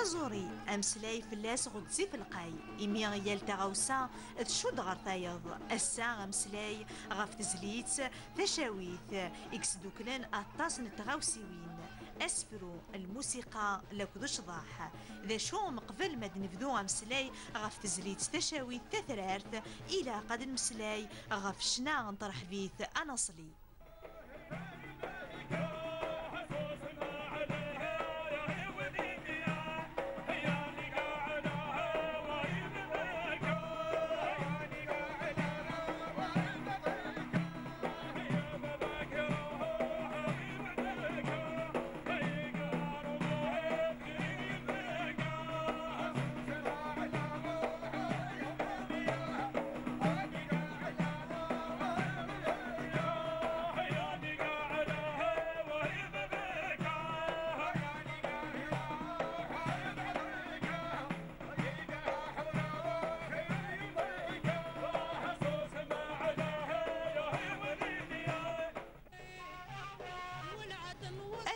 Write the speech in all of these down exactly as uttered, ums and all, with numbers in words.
Zori, emslej fles ɣudzi filqaj, imi jelta ɣawsa, d-šud ɣartayeḍ, essa emslej ɣef tezlit tacawit, iksduklen aṭas n tɣawsiwin, asefru, lmusiqa, lakk d cḍaḥ. D acu meqbel ma d-nebdu emslej ɣef tezlit tacawit tatrart, ilaq ad nemslej ɣef ccna n tṛeḥbit anaṣli.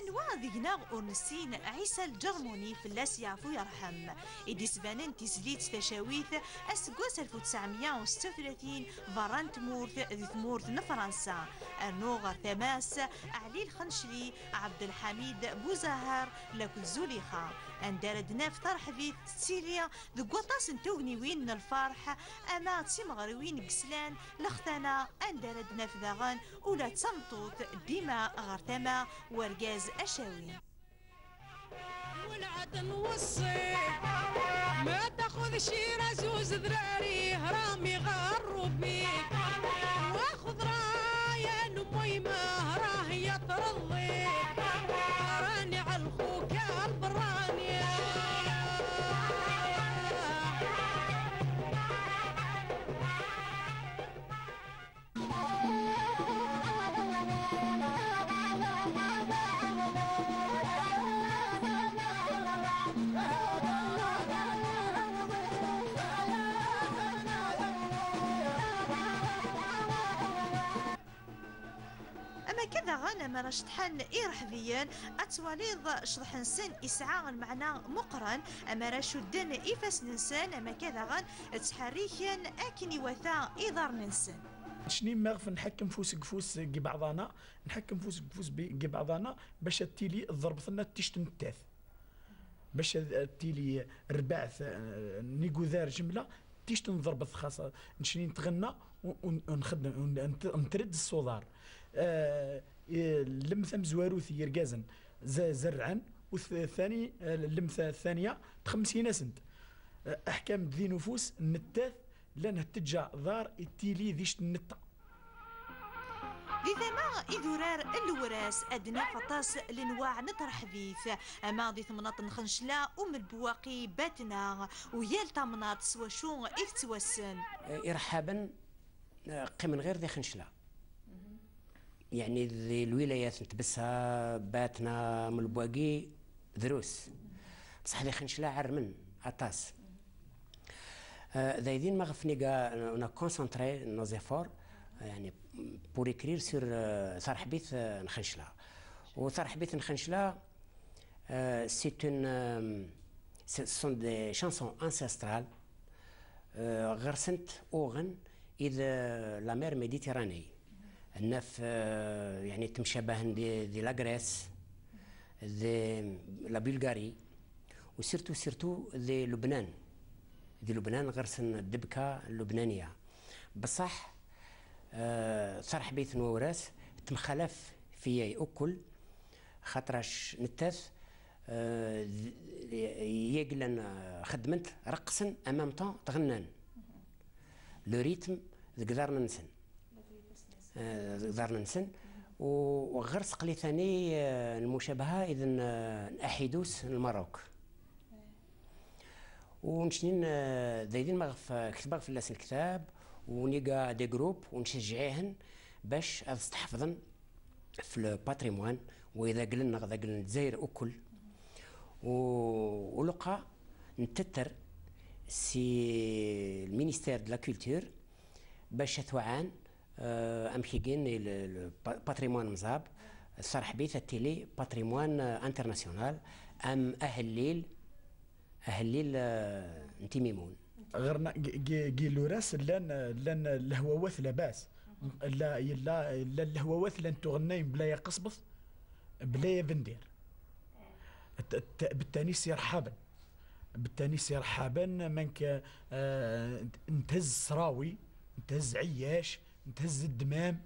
Anwa deg-neɣ ur nessin Ɛisa Lǧermuni, fell-as yeɛfu yerḥem, i d-isbanen tizlit tacawit aseggas alef u tesɛemya u setta u tlatin berra n tmurt, di tmurt n Fransa, rnu ɣer tama-s Ɛli Lxencli, Ɛebdelḥamid Buzahar, lakk d Zulixa, anda ara d-naf taṛeḥbit tettili deg waṭas n tugniwin n lferḥ, ama d timeɣriwin deg slan, lextana, anda ara d-naf daɣen ula d tameṭṭut dima ɣer tama n urgaz acawi. Welɛet n weṣṣi, ma taxud cira zuz drari, hram iɣer Ṛubbi, wa xeḍra ya n umuyma, hra hiya tṛeḍḍi, rani ɛelxuka lberrani. Am akka daɣen, amar ceṭṭḥen iṛeḥbiyen, ad twaliḍ ccḍeḥ-nsen isɛa lmeɛna meqqren, amar cudden ifassen-nsen, am akka daɣen ttḥerriken akken iwata iḍarren-nsen. Tecnim meɣf nḥekkem fus deg fus deg ibeɛḍana, nḥekkem fus deg fus bi-, deg ibeɛḍana, bac ad tili ḍerbt-nna tict n ttat. Bac ad, ad tili rbaɛt, eh, n igudar jemla, tict n ḍerbt xas, necni n tɣenna, u, u, u nxeddem, u n-, n-, ntredd s uḍar. Eh, eh, llemta tamezwarut n yirgazen z-, zerrɛen, u t-, tani, eh, llemta taniya, txemsin-asent. Eh, aḥkam d-, din ufus, n ttat, llan hteǧǧa ḍar i tili d ict n netta. Di tama idurar n Lewras, ad naf aṭas lenwaɛ n tṛeḥbit, ama di temnaḍt n Xencla, Umelbwaqi, Batna, u yal tamnaḍt s wacu i tettwassen. Ireḥḥaben, eh, qqimen ɣir di Xencla. Yeɛni di lwilayat n Tbessa, Batna, Umelbwaqi, drus. Bṣeḥ di Xencla ɛermen aṭas. Euh, d ayen din ma ɣef niga, on a concentré nos efforts, euh, yeɛni, pour écrire sur, euh, taṛeḥbit, euh, n Xencla. U taṛeḥbit n Xencla, euh, c'est une, euh, ce sont des chansons ancestrales, euh, ɣer-sent uɣen i d, euh, la mer Méditerranée. Naf, euh, yeɛni, temcabahen di, di la Grèce, di la Bulgarie, u surtout, surtout di Lubnan. Di Lubnan ɣer-sen ddebka n Lubnaniya. Bṣeḥ, euh, taṛeḥbit n Wewras temxalaf fell-i ukkull, xaṭer nettat, euh, d-, yag llan, euh, xeddmen-t, reqqsen, en même temps, ɣennan. Le rythme deg iḍarren-nsen. Eh, deg iḍarren-nsen. U, u ɣer-s aql-i tani, eh, lmucabaha i d n, eh, n aḥidus n Lmerruk. U necnin, eh, d ayen din ma ɣef, eh, ketbeɣ fell-as lektab, u niga des groupes, u ncejjeɛ-ihen bac ad steḥfḍen f le patrimoine, u i d agel-nneɣ, d agel n Lezzayer ukkull. U, u lqaɛ ntetter si le ministère de la Culture, bac ad t-waɛan, eh, amek i gin le, le pa-, patrimoine mẓab, taṛeḥbit ad tili patrimoine, eh, international, am ahellil, Əhəllil, ı, ntimimon. Ğırna, gi-, gi-, gilures len, len lehwewet lebes. La, la, la lehwewet len tuğnneyn bleye qısbıt, bleye vindir. T-, t-, biteni sirhaben. Biteni sirhaben, menke, ı, ntez sırawi, ntez iyeş, ntez ddmem.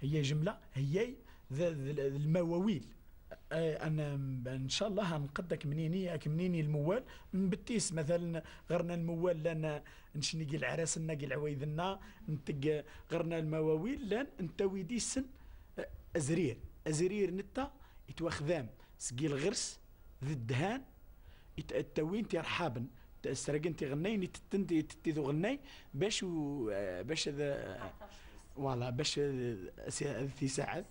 Hiye cümle, hiye de, de, de, lmewewil. I, en, en, inşallah, en qıddek mnini, ek mnini lmewel, n-, bittis, meselen, ğırna lmewel, len, ı, nşnigi l'eresinna, gi l'eweydinna, nteg, ı, ğırna lmewewil, len, ntewidisın, ı, ezrir. Ezrir nitta, itwexdem, sgi lğırs, d-, ddhen, it-, ttewin tirhaben, t-, sregin tiğnneyn, ittin, ittin tiğnneyn, beş u, ı, beş de, ı, valla, beş, ı, si-, tisaad,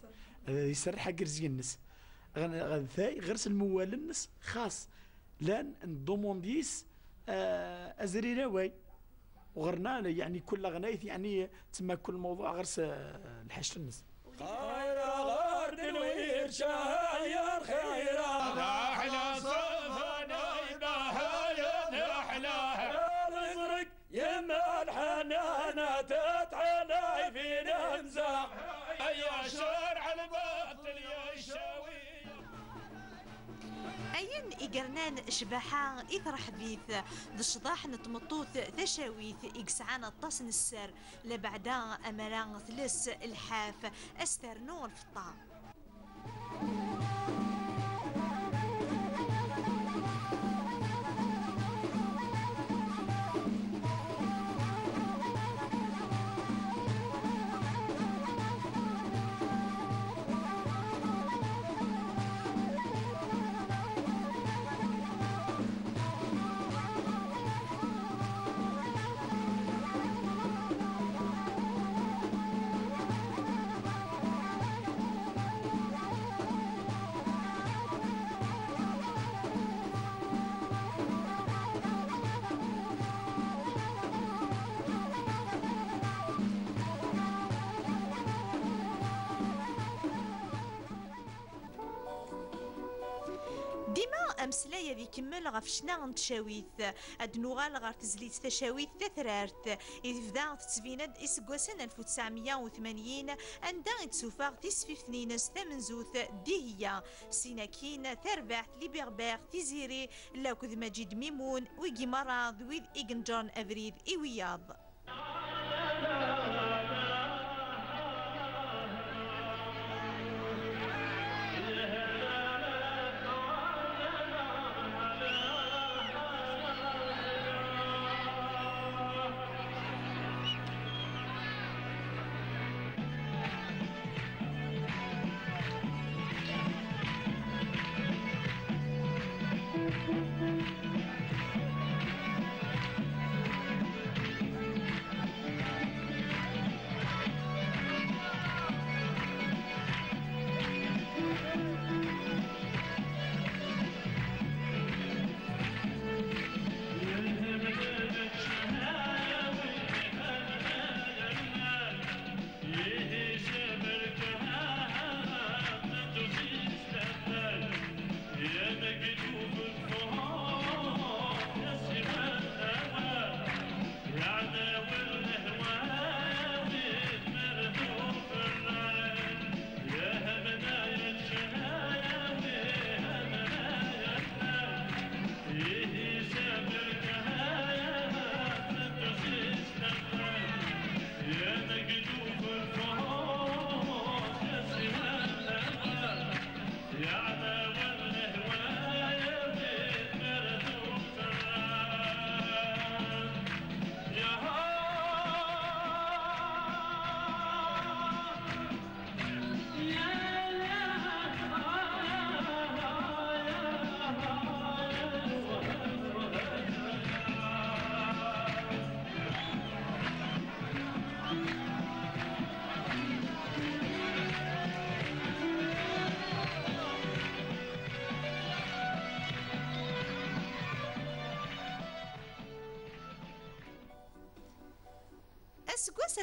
ı, yisrr hagir ziyinnis. Ğın-, ğın-, tey, ğırs lmewwel-nnes, xas. Len, n-, domondis, ı, ezrire wey. Uğruna, yani, kull ğınayt, yani, tsemma kull mevdu ğırs, ı, lhaşt-nnes. Xayra ğardın wir şayan xayra. Ahla safana, ahla, ahla. Rızık, yemel hanana, tet'anay fi nemza. Yaşar al-batil, yaşawi. Ayen i gırnen cbaha i trḥbit d cḍaḥ n tmeṭṭut tacawit i yesɛan aṭas n sser, labeɛda amara tles lḥaf, asternu lfeṭṭa. Dima amslay ad ikemmel ɣef ccna n tcawit. Ad nuɣal ɣer tezlit tacawit tatrart, i tebda tettbin-d iseggasen alef u tesɛemya u tmanyin, anda i d-tufeɣ tisfift-nni-ines tamenzut, Dihya, sin akkin tarbaɛt Liberber, Tiziri, lakked Maǧid Mimun, wigi merra d wid i yenǧren abrid i wiyaḍ.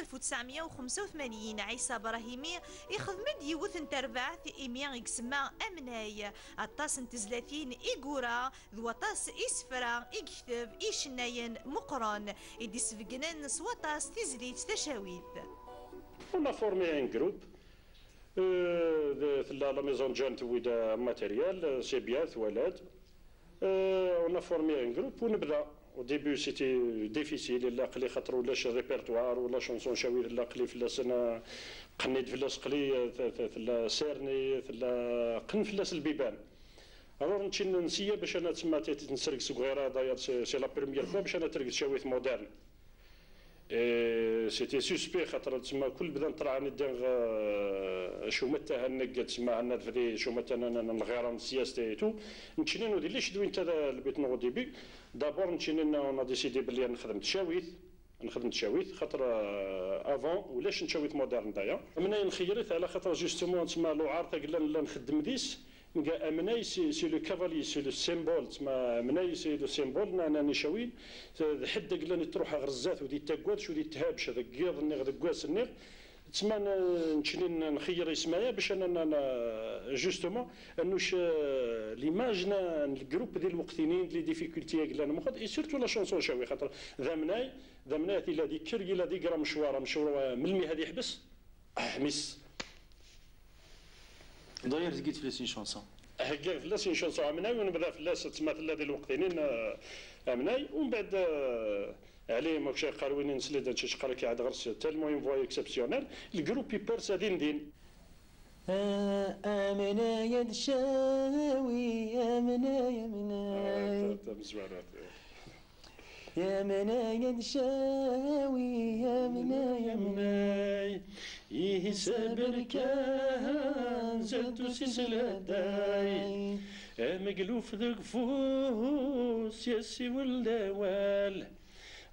ألف وتسعمية وخمسة وثمانين عيسى إبراهيمي يخدم-د yiwet n terbaɛt imi i isemma Amnay, aṭas n tezlatin i yura d waṭas isefra i yekteb i icennayen meqqren i d-isbeggnen s waṭas tizlit tacawit. On a formé un groupe, euh, de, tella la maison de jeunes tewwi-d matériel, euh, c'est bien, twala-d. Euh, on a formé un groupe ونبدا. Au début, c'était difficile, illa aql-i xaṭer ulac répertoire, ula chanson tacawit, illa aql-i fell-asen, euh, qqnen-d fell-as, aql-i, euh, t-, t-, tella serni, tella qqnen fell-as lbiban. Alors, nečča nsiya bac ad-, tsemma, ad-t-, ad-t-nesserg seg uɣrab, d'ailleurs, c'est, c'est la première fois bac ad-, tergez tacawit moderne. Et c'était suspect, xaṭer tsemma, kul bdan ṭṭraɛen-id, euh, acu ma ttahan-agi, tsemma, ad-nefdi, acu ma ttahan-agi, lɣira n tsiast et tout. Nečča ur d-illi cedwin-t lbit-nneɣ au début. D'abord, nečča, on a décidé belli ad-nexdem tacawit. Ad-nexdem tacawit, xaṭer, euh, avant, ulac n tacawit moderne, d'ailleurs. Amnay nxeyyer-it ɛla xaṭer, justement, tsemma, lewɛar-t-agi llan, llan nxeddem deg-s, nga Amnay, c'est, c'est le cavalier, c'est le symbole, tsemma, Amnay, c'est le symbole n, n, n icawin, d ḥedd-agi llan ittruḥa ɣer zdat, ur d-ittagad, ur d-itthabec, deg yiḍ-nni, deg wass-nni, tsemma, n-, nečča n-, nxeyyer isem-aya, bac ad-, n-, n-, justement, ad-nuc, euh, l'image n-, n lgrupp di lweqt-nni, d les difficultés-agi llan meqqret, et surtout la chanson tacawit, xaṭer d Amnay, d Amnay, ad t-illa d ikker, illa d iger amecwar, amecwar, euh, melmi ad yeḥbes, Ah, miss. D'ailleurs, tgiḍ fell-as une chanson. Heggiɣ fell-as une chanson Amnay, ur nebda fell-as, tsemma, tella di lweqt-nni, euh, Amnay, umbeɛd, euh, ɛli, ma kec aqerwi-nni n slidan, cec qal-ak ɛad ɣer-s, tellement une voix exceptionnelle, lgrupp ipers din din. Ah, Amnay ad cawi, Amnay, Amnay. Ah, ta-, tamezwarut. Amnay ad cawi, Amnay, Amnay. Ihi s aberkan, zdat-s islatay. Amegluf deg ufus, yessiwel-d awal.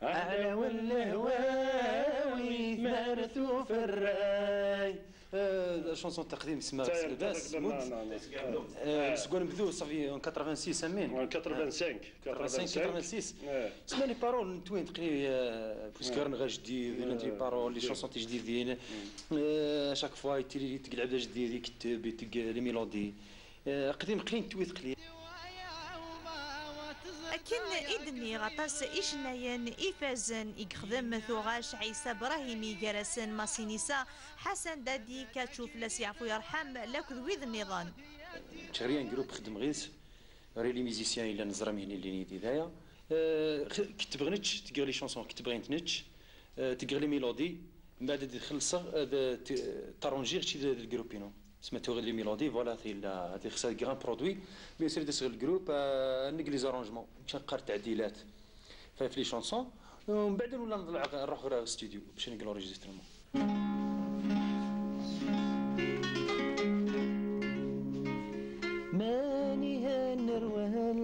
Ɛla wal lehwawi, tmart uferray. Euh, la chanson taqdim tsemma Taya, s lebas, taya, tmud. Non, non, non. Euh, seg wanebdu, ça fait en quatre-vingt-six, amin? En quatre-vingt-cinq. Quatre-vingt-cinq, quatre-vingt-six. Ouais. Tsemma les paroles n twin taqrib, euh, puisque rnan ɣer jdid, les paroles, les chansons tijdidin. Euh, à chaque fois, yettili-d lɛebd ajdid, iketteb, iteg les mélodies. Euh, aqdim qlin twit qlin. Akken i d-nniɣ, aṭas icennayen ifazen i yexdem tuɣac Ɛisa Brahimi, gar-asen Masinisa, Ḥasan Dadi, Kaču, fell-as yeɛfu yerḥem, lakked wid nniḍen. Ttɣriɣ un groupe xeddmeɣ yid-s, ɣer les musiciens yellan neẓra mi hni lini di daya. Euh, k-, ketbeɣ nečč, teggeɣ les chansons, ketbeɣ-int nečč, euh, teggeɣ les mélodies, mbeɛd ad xellṣeɣ, ad t-, ttaṛunjiɣ čči d, d lgrupp-inu. Tsemma tuɣ les mélodies, voilà, tella, ad ixsa deg un produit, bien sûr, ad aseɣ lgrupp, euh, ad neg les arrangements, kan qqar tɛeddilat. Ɣef les chansons, euh, mbeɛd ad nula neḍleɛ, nruḥ ɣer studio, bac ad neg l'enregistrement. Mani ha nerwel,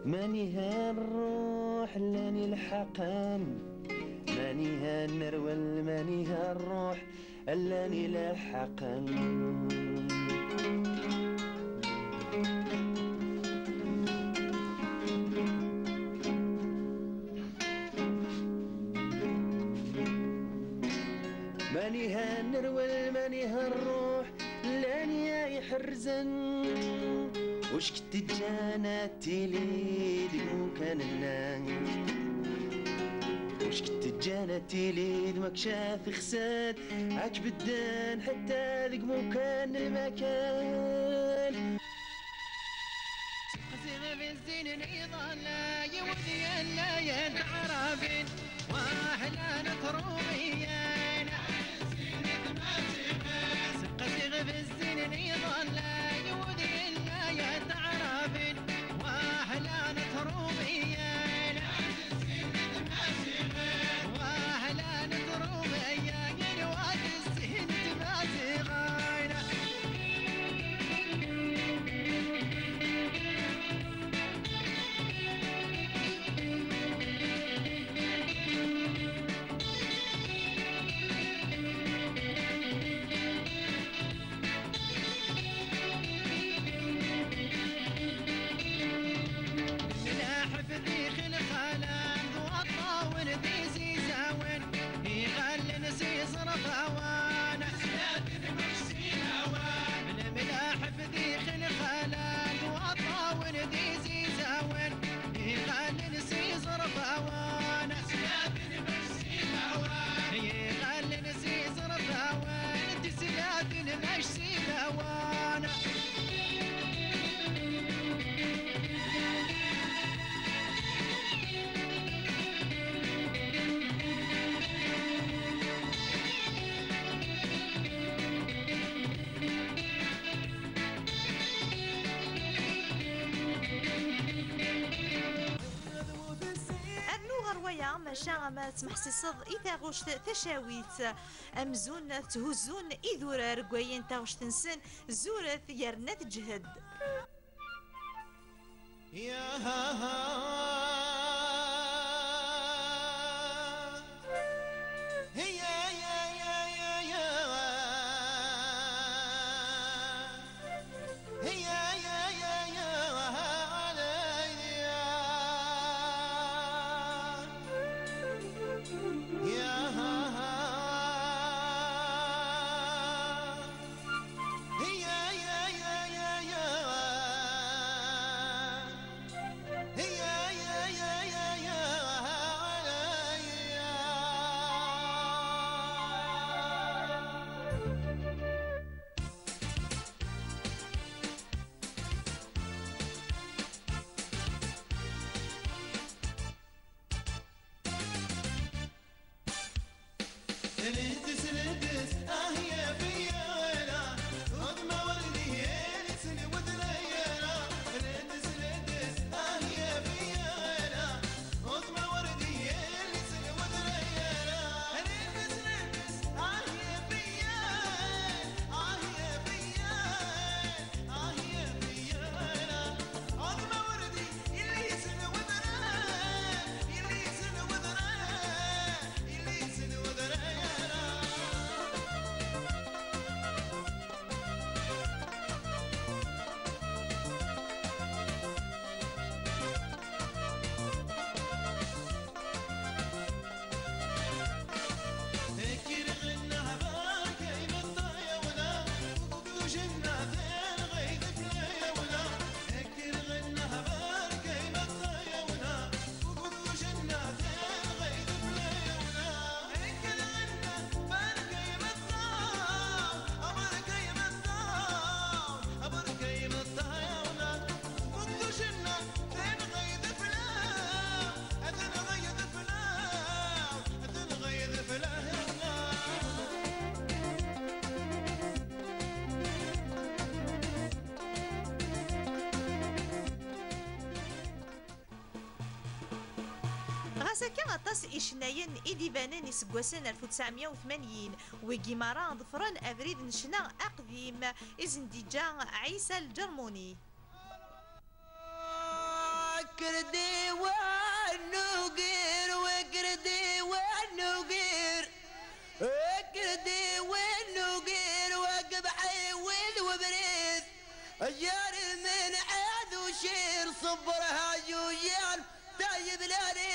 mani ha nruḥ, llan ilḥaqen. Mani ha nerwel, mani ha nruḥ, llan ilḥaqen. Mani ha nerwel, mani ha nruḥ, llan ya iḥerzen. Ucek teǧǧan ad tili deg mukan-nneɣ. Ucek teǧǧan ad tili d makca texsad, ad tbedden ḥetta deg mukan n lmakan. Ziɣ bezzin iḍan la yiwed yenna-yan taɛrabin, wahlan tṛumiyan. Ziɣ bezzin iḍan la yiwed yenna-yan taɛrabin, wahlan tṛumiyan. Wahlan tṛumiyan, wad sin tmaziɣin. Aşağı ama mahsisov i taguş teşawit. Emzun, tuhuzun, i durer, gweyen taguş tensin, zuret, yernet, cihid. Ɣasakka aṭas icennayen i d-ibanen iseggasen alef u tesɛemya u tmanyin, wigi merra ḍefren abrid n ccna aqdim i sen-d-iǧǧa Ɛisa Lǧermuni. Akrdi wa nuger, akrdi wa nuger, akrdi wa nuger, wa gabḥi wa lwebrid. Yar min ɛad u cir ṣubber ha yuyan tayeb lari.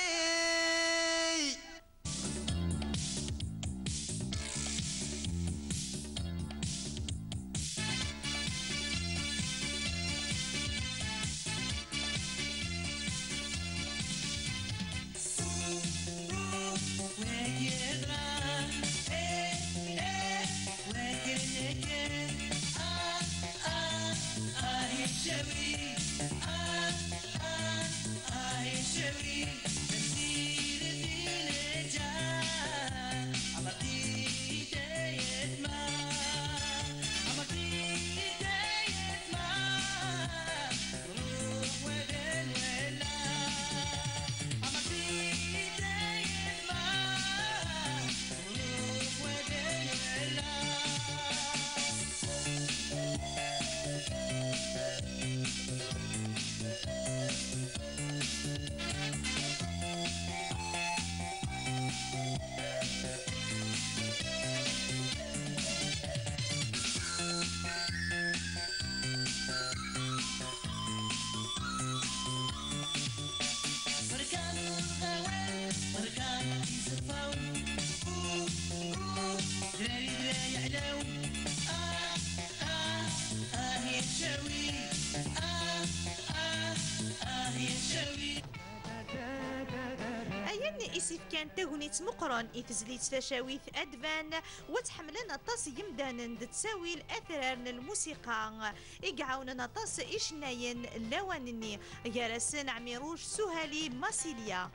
Ayen i s-ifkan tagnit meqqren i tezlit tacawit Advan, wa tt-ḥemmlen aṭas n yimdanen d ttawil atrar n lmusiqa, i iɛawnen aṭas icennayen lawan-nni, gar-asen Ɛmiruc Suhali Massilia.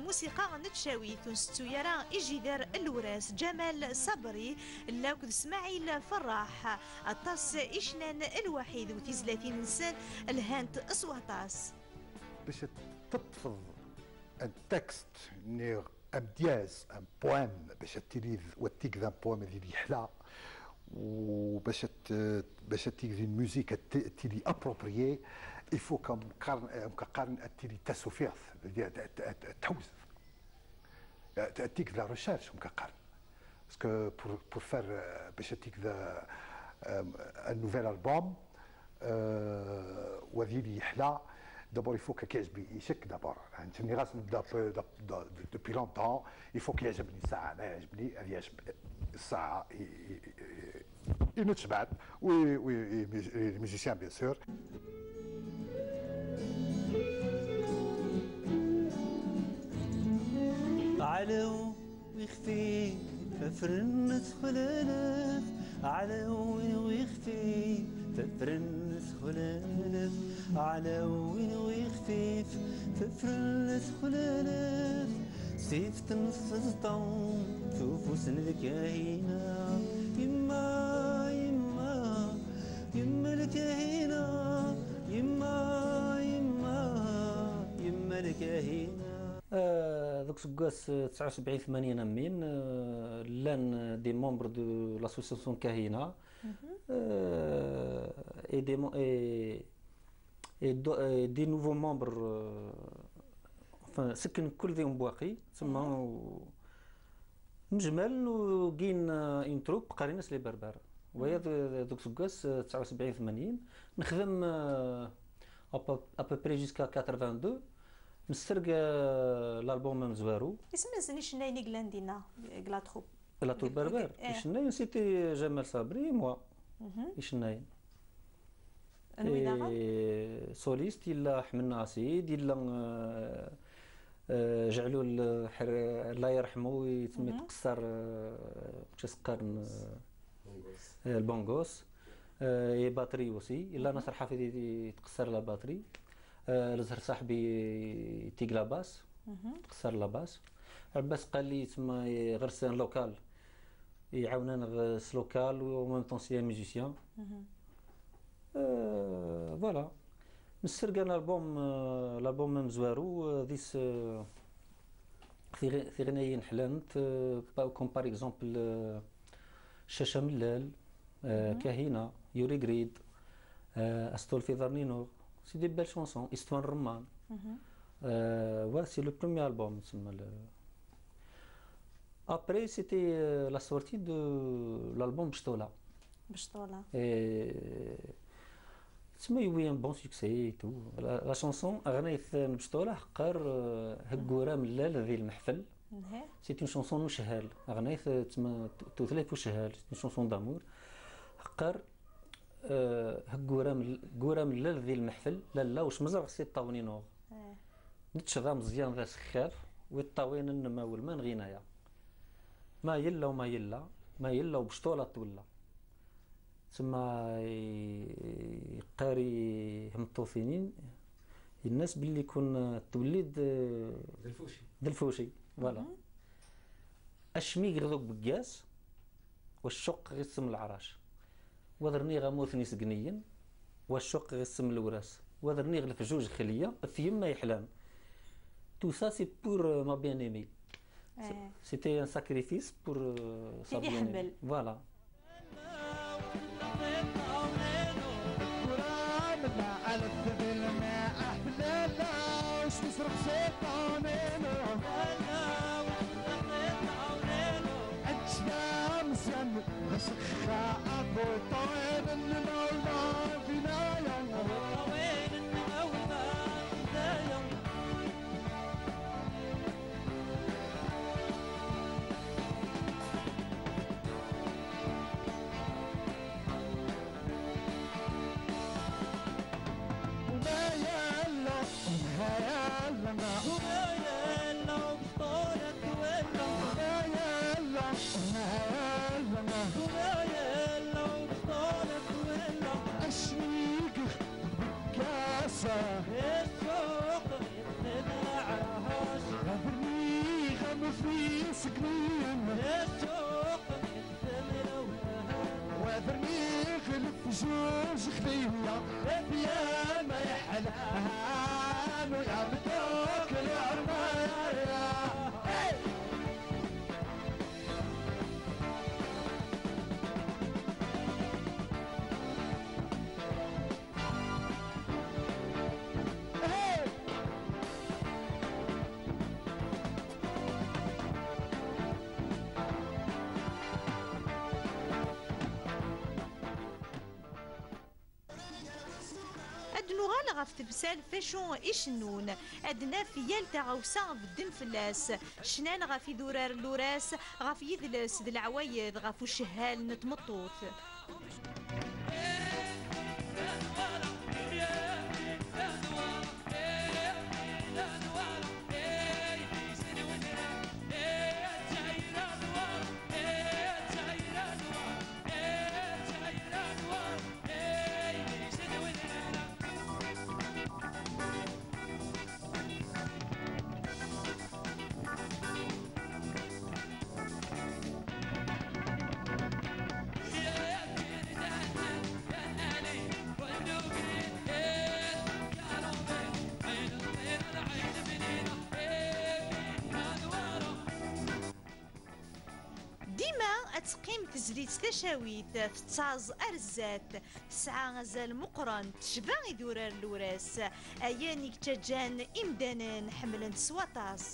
موسيقى نتشاوي تونس تسويرة إجيدر الوراس جمال صبري لوك إسماعيل فراح الطاس إشنان الوحيد وتيزلاتين نسان الهانت أصواتاس. باش تطفض un texte نيغ ام دياز ام بوام باش تيري وتيك ذا بوام ذي يحلى وباش ت- باش تيك ذي الموسيقى تيري ابروبريي il faut كم قرن كم قرن تيري تسوفيغ تحوز تيك ذا ريشيرش كم قرن parce que pour pour faire باش تيك ذا un nouvel album وذي يحلى d'abord il faut كيعجبني يشك d'abord يعني غاس نبدا depuis longtemps il faut كيعجبني الساعه انا يعجبني هذه يعجب الساعه ينتشبعت oui oui les musiciens bien sûr علو ويخفي ففرن تخلف علو ويخفي ففرن تخلف علو ويخفي ففرن تخلف سيف تنفذ طوم شوفوا سن الكاهنة يما يما يما الكاهنة يما يما يما الكاهنة ذوك سكاس تسعة وسبعين ثمانين أمين لان des membres de l'association كاهنة et des et des nouveaux membres enfin سكن كل ذي بواقي تما مجمل وكين une troupe قرينس les Berbères ويا ذوك سكاس تسعة وسبعين ثمانين نخدم à peu près jusqu'à quatre-vingt-deux نسرق l'album مزوارو اسم زنيش نايني جلاندينا جلاتخوب La troupe Berbère. Ichnaïn, c'était Jamal Sabri et moi. Ichnaïn. Et soliste, il a Ahmed Nassid, il a جعلوا الله يرحمه يتم يتقصر تقرن البونغوس et batterie aussi il a ناصر حافظ يتقصر la batterie الزهر صاحبي تيق la basse تقصر la basse عباس قال لي تما غرسان local يعاوننا غرس local و même temps c'est un musicien voilà نسرق انا l'album l'album مزوارو ذيس ثيغنيين حلنت comme par exemple شاشة ملال كاهنة يوري غريد أستول في ظرنينو c'est des belles chansons Histoire Roman ouais c'est le premier album تسمى après c'était la sortie de l'album بشطولة بشطولة تسمى يوي un bon succès et tout la chanson أغنيت بشطولة حقر هكورة ملال ذي المحفل c'est une chanson نشهال أغنيت تسمى توثليت وشهال c'est une chanson d'amour حقر هكورة ملال ذي المحفل لا لا واش مزال خصي الطاوني نوغ نتشغى مزيان ذا سخاف ويطاوين النما والمان غينايا ما يلا وما يلا ما يلا وبشطولة تولى تسمى يقاري همطوفينين الناس باللي يكون توليد ذا الفوشي ذا الفوشي voilà أشمي غذوك بقاس والشق غير سم العراش وذرني غموثني سقنيين والشق غير سم الوراس وذرني غلف جوج خلية في يما يحلان tout ça c'est pour ma bien-aimée c'était un sacrifice pour sa bien-aimée voilà سكنين. وذرني خلف جوج خلية. يا ما يحلى هانو يا مدوك العمارة. Ad nuɣal ɣef temsal facu icennun, ad naf yal taɣawsa bedden fell-as, cnan ɣef idurar n luras, ɣef yidles d leɛwayed, ɣef ucehhal n tmeṭṭut. Dima ad teqqim tezlit tacawit, tettaẓ ar zdat, tesɛa azal meqqren, tecba idurar n luras, ayen i yettaǧǧan imdanen ḥemmlen-tt s waṭas.